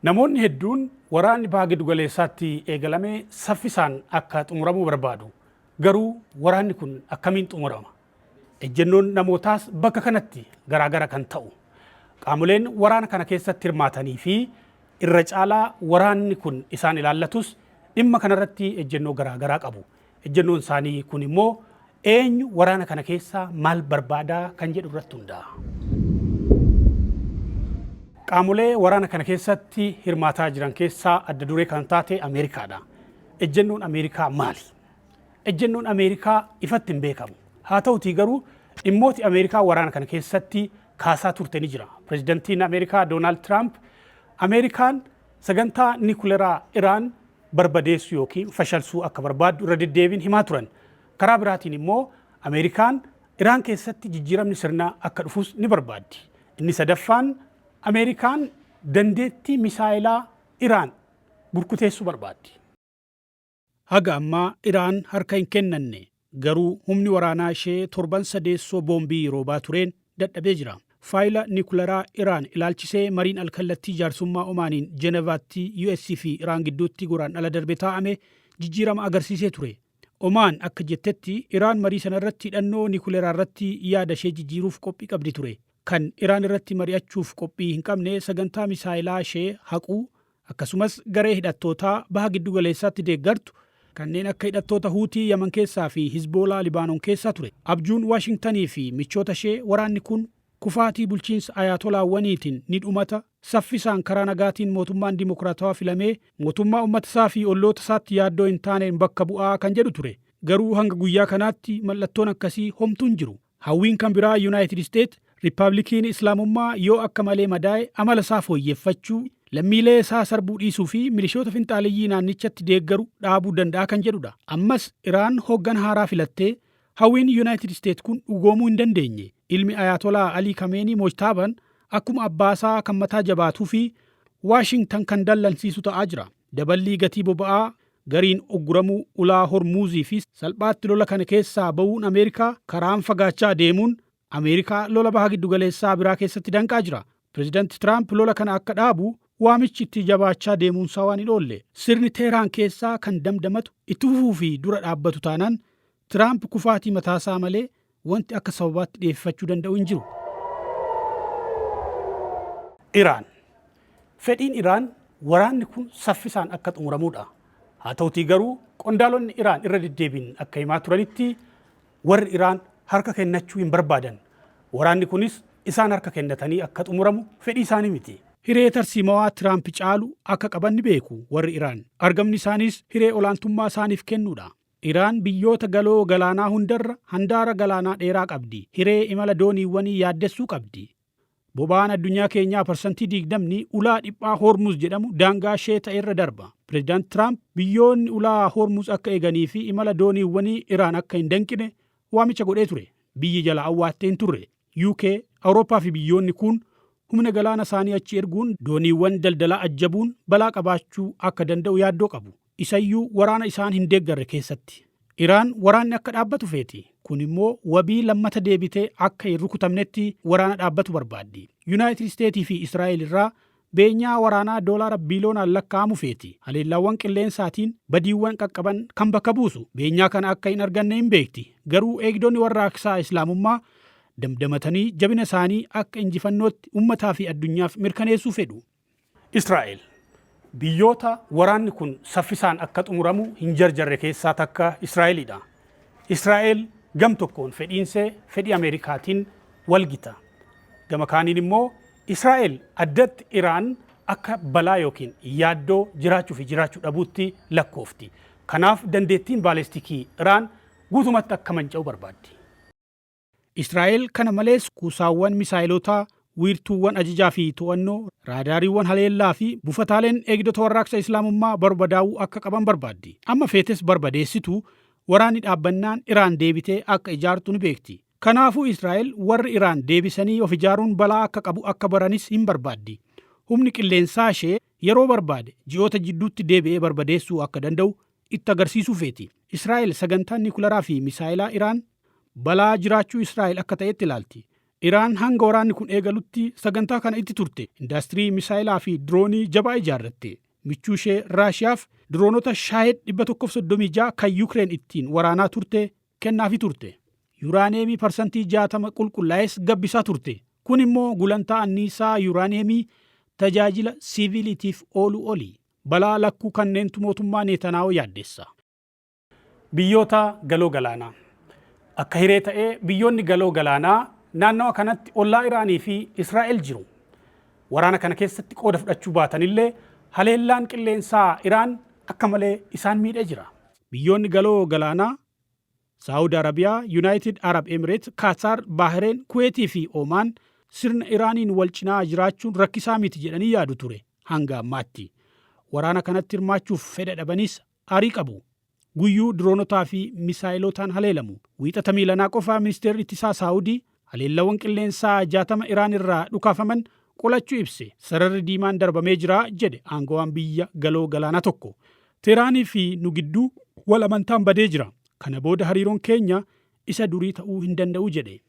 Namoonni hedduun waraanni baha giddugaleessaatti eegalame saffisaan akka xumuramu barbaadu. Garuu waraanni kun akkamiin xumurama? Ejjennoon namootaas bakka kanatti garaagara kan ta'u. Qaamoleen waraana kana keessatti hirmaatanii fi irra caalaa waraanni kun isaan ilaallatus dhimma kanarratti ejjennoo garaagaraa qabu. Ejjennoon isaanii kun immoo eenyu waraana kana keessaa maal barbaadaa kan jedhu irratti hundaa'a. Qaamolee waraana kana keessatti hirmaataa jiran keessaa adda duree kan taate Ameerikaadha. Ejjennoon Ameerikaa maali? Ejjennoon Ameerikaa ifatti hin beekamu. Haa ta'utii garuu dhimmooti Ameerikaa waraana kana keessatti kaasaa turte ni jira. Pireezidantiin Ameerikaa Doonaald Tiraamp Ameerikaan sagantaa nikuleraa Iraan barbadeessuu yookiin fashalsuu akka barbaaddu irra deddeebiin himaa turan. Karaa biraatiin immoo Ameerikaan Iraan keessatti jijjiiramni sirnaa akka dhufus ni barbaaddi. Inni sadaffaan Ameerikaan dandeettii misaayilaa Iraan burkuteessuu barbaaddi. Haga ammaa Iraan harka hin kennanne. Garuu humni waraanaa ishee torban sadeessoo boombii roobaa tureen dadhabee jira. Faayila nikuleraa Iraan ilaalchisee mariin alkallattii jaarsummaa Omaaniin Jenevaatti US fi Iraan gidduutti Guraandhala darbe taa'ame jijjiirama agarsiisee ture. Omaan akka jettetti Iraan marii sanarratti hidhannoo nikuleraarratti yaada ishee jijjiiruuf qophii qabdi ture. Kan Iraan irratti mari'achuuf qophii hin qabne sagantaa misaayilaa ishee haquu akkasumas garee hidhattootaa baha giddugaleessaatti deeggartu kanneen akka hidhattoota Huutii Yaman keessaa fi Hizboolaa Libaanon keessaa ture. Abjuun Waashingtanii fi michoota ishee waraanni kun kufaatii bulchiinsa Ayaatolaawwaniitiin ni dhumata, saffisaan karaa nagaatiin mootummaan dimokiraatawaa filamee mootummaa ummatasaa fi olloota isaatti yaaddoo hin taaneen bakka bu'aa kan jedhu ture. Garuu hanga guyyaa kanaatti mallattoon akkasii homtuu hin jiru. Hawwiin kan biraa Yunaayitid Isteet, Rippaablikiin Islaamummaa yoo akka malee madaa'e amala isaa fooyyeffachuu, lammiilee isaa sarbuu dhiisuu fi milishoota finxaaleyyii naannichatti deeggaru dhaabuu danda'a kan jedhudha. Ammas Iraan hooggana haaraa filattee hawwiin Yunaayitid Isteet kun dhugoomuu hin dandeenye. Ilmi Ayaatolaa Alii Kameenii Mojtaaban akkuma abbaasaa kan mataa jabaatuu fi Waashingtan kan dallansiisu ta'aa jira. Daballii gatii boba'aa, gariin ugguramuu ulaa Hormuuzii fi salphaatti lola kana keessaa ba'uun Ameerikaa karaan fagaachaa deemuun Ameerikaa lola baha giddugaleessaa biraa keessatti danqaa jira. Pireezidanti Tiraamp lola kana akka dhaabu waamichi itti jabaachaa deemuunsaa waan hin oolle. Sirni Teeraan keessaa kan damdamatu itti fufuu fi dura dhaabbatu taanaan Tiraamp kufaatii mataasaa malee wanti akka sababaatti dhiyeeffachuu danda'u hin jiru. Iraan. Fedhiin Iraan waraanni kun saffisaan akka xumuramuudha. Haa ta'utii garuu qondaalonni Iraan irra deddeebiin akka himaa turanitti warri Iraan harka kennachuu hin barbaadan. Waraanni kunis isaan harka kennatanii akka xumuramu fedhii isaanii miti. Hiree tarsiimawaa Tiraamp caalu akka qaban ni beeku warri Iraan. Argamni isaaniis hiree olaantummaa isaaniif kennuudha. Iraan biyyoota galoo galaanaa hundarra handaara galaanaa dheeraa qabdi. Hiree imala dooniiwwanii yaaddessuu qabdi. Boba'aan addunyaa keenyaa parsantii 20ni ulaa dhiphaa Hormuz jedhamu daangaa ishee ta'erra darba. Pireezidaant Tiraamp biyyoonni ulaa Hormuz akka eeganii fi imala dooniiwwanii Iraan akka hin danqine waamicha godhee ture. Biyyi jalaa awwaatte hin turre. UK, Awurooppaa fi biyyoonni kuun humna galaana isaanii achi erguun dooniiwwan daldalaa ajjabuun balaa qabaachuu akka danda'u yaaddoo qabu. Isayyuu waraana isaan hin deeggarre keessatti. Iraan waraanni akka dhaabbatu feeti. Kun immoo wabii lammata deebitee akka hin rukutamnetti waraana dhaabbatu barbaaddi. Yunaayitid Isteetii fi Israa'el irraa beenyaa waraanaa doolaara biiloonaan lakkaa'amu feeti. Haleellaawwan qilleensaatiin badiiwwan qaqqaban kan bakka buusu. Beenyaa kana akka hin arganne hin beekti. Garuu eegdonni warraaqsaa Islaamummaa damdamatanii jabina isaanii akka injifannootti ummataa fi addunyaaf mirkaneessuu fedhu. Israa'el biyyoota waraanni kun saffisaan akka xumuramu hin jarjarre keessaa takka Israa'elidha. Israa'el gam tokkoon fedhiinsee fedhii Ameerikaatiin walgita. Gama kaaniin immoo Israa'el addatti Iraan akka balaa yookiin yaaddoo jiraachuu fi jiraachuu dhabuutti lakkoofti. Kanaaf dandeettiin baalistikii Iraan guutumatti akka manca'u barbaaddi. Israa'el kana malees kuusaawwan misaayilotaa, wiirtuuwwan ajajaa fi to'annoo, raadaariiwwan haleellaa fi buufataaleen eegdota warraaqsa Islaamummaa barbadaa'uu akka qaban barbaaddi. Amma feetes barbadeessitu waraanni dhaabbannaan Iraan deebitee akka ijaartu ni beekti. Kanaafuu Israa'el warri Iraan deebisanii of ijaaruun balaa akka qabu akka baranis hin barbaaddi. Humni qilleensaa ishee yeroo barbaade ji'oota jidduutti deebi'ee barbadeessuu akka danda'u itti agarsiisuu feeti. Israa'el sagantaan nikularaa fi misaayilaa Iraan balaa jiraachuu Israa'el akka ta'etti ilaalti. Iraan hanga waraanni kun eegalutti sagantaa kana itti turte. Indaastirii misaayilaa fi diroonii jabaa ijaarratte. Michuu ishee Raashiyaaf diroonota Shahed 136 kan Yukireen ittiin waraanaa turte kennaafii turte. Yuraaneemii 60% qulqullaa'es gabbisaa turte. Kun immoo gulantaa anniisaa yuraaneemii tajaajila siviiliitiif oolu oli. Balaa lakkuu kanneentu mootummaa Neetanaa'oo yaaddeessa. Biyyoota galoo galaanaa. Akka hiree ta'ee biyyoonni galoo galaanaa naannawa kanatti ollaa Iraanii fi Israa'el jiru. Waraana kana keessatti qooda fudhachuu baatanillee haleellaan qilleensaa Iraan akka malee isaan miidhee jira. Biyyoonni galoo galaanaa Saawud Arabiyaa, Yuunaayitid Arab Emireet, Kaataar, Baahireen, Kuweetii fi Oomaan sirna Iraaniin wal cinaa jiraachuun rakkisaa miti jedhanii yaadu ture hanga ammaatti. Waraana kanatti hirmaachuuf fedha dhabanis aarii qabu. Guyyuu diroonotaa fi misaayilotaan haleelamu. Wiixata miilanaa qofa ministeerri ittisaa Saawudii haleellawwan qilleensaa 60 Iraan irraa dhukaafaman qolachuu ibse. Sararri diimaan darbamee jira jedhe aangawaan biyya galoo galaanaa tokko. Teeraanii fi nu gidduu wal amantaan badee jira. Kana booda hariiroon keenya isa durii ta'uu hin danda'u jedhe.